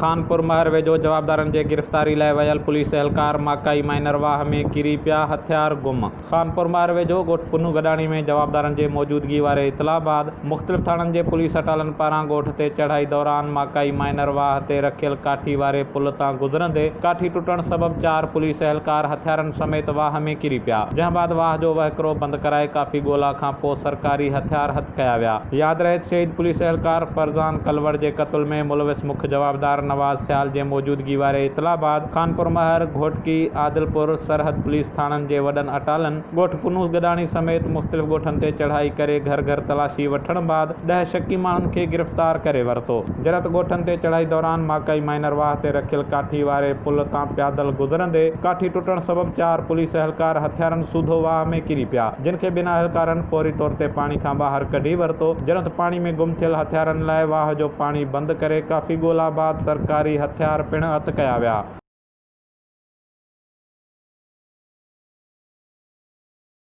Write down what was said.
خانپور مهر ويجهو جوابدارن جي گرفتاري لاء ويل پوليس اهلڪار ماڪائي مائنر واهه ۾ ڪري پيا، هٿيار گم. خانپور مهر ويجهو ڳوٺ پنهون گڏاڻي ۾ جوابدارن جي موجودگي واري اطلاع بعد مختلف ٿاڻن جي پوليس اٽالن پاران ڳوٺ تي چڙهائي دوران ماڪائي مائنر واهه تي رکيل ڪاٺي واري پل تان گذرندي ڪاٺي ٽٽڻ سبب چار پوليس اهلڪار هٿيارن سميت واهه ۾ ڪري پيا، جنهن بعد واهه جو وهڪرو بند ڪرائي ڪافي ڳولا کان پوء سرڪاري هٿيار هٿ ڪيا ويا. ياد رهي ته شهيد پوليس اهلڪار فرزان ڪلوڙ جي قتل ۾ ملوث مک جوابدار نواز سيال جي موجودگي واري اطلاع بعد خانپورمهر، گهوٽڪي، عادلپور، سرحد پوليس ٿاڻن جي وڏن اٽالن ڳوٺ پنوس گڏاڻي سميت مختلف ڳوٺن تي چڙهائي ڪري گهر گهر تلاشي وٺڻ بعد ڏهه شڪي ماڻهن کي گرفتار ڪري ورتو. جڏهن ته ڳوٺن تي چڙهائي دوران ماڪائي مائنر واهه تي رکيل ڪاٺي واري پل تان پيادل گذرندي ڪاٺي ٽٽڻ سبب چار پوليس اهلڪار هٿيارن سوڌو واهه ۾ ڪري پيا، جن کي ٻن اهلڪارن فوري طور تي پاڻي کان ٻاهر ڪڍي ورتو، جڏهن ته پاڻي ۾ گم ٿيل هٿيارن لاء واهه جو پاڻي بند ڪري ڪافي ڳولا بعد سرڪاري هٿيار پڻ هٿ ڪيا ويا.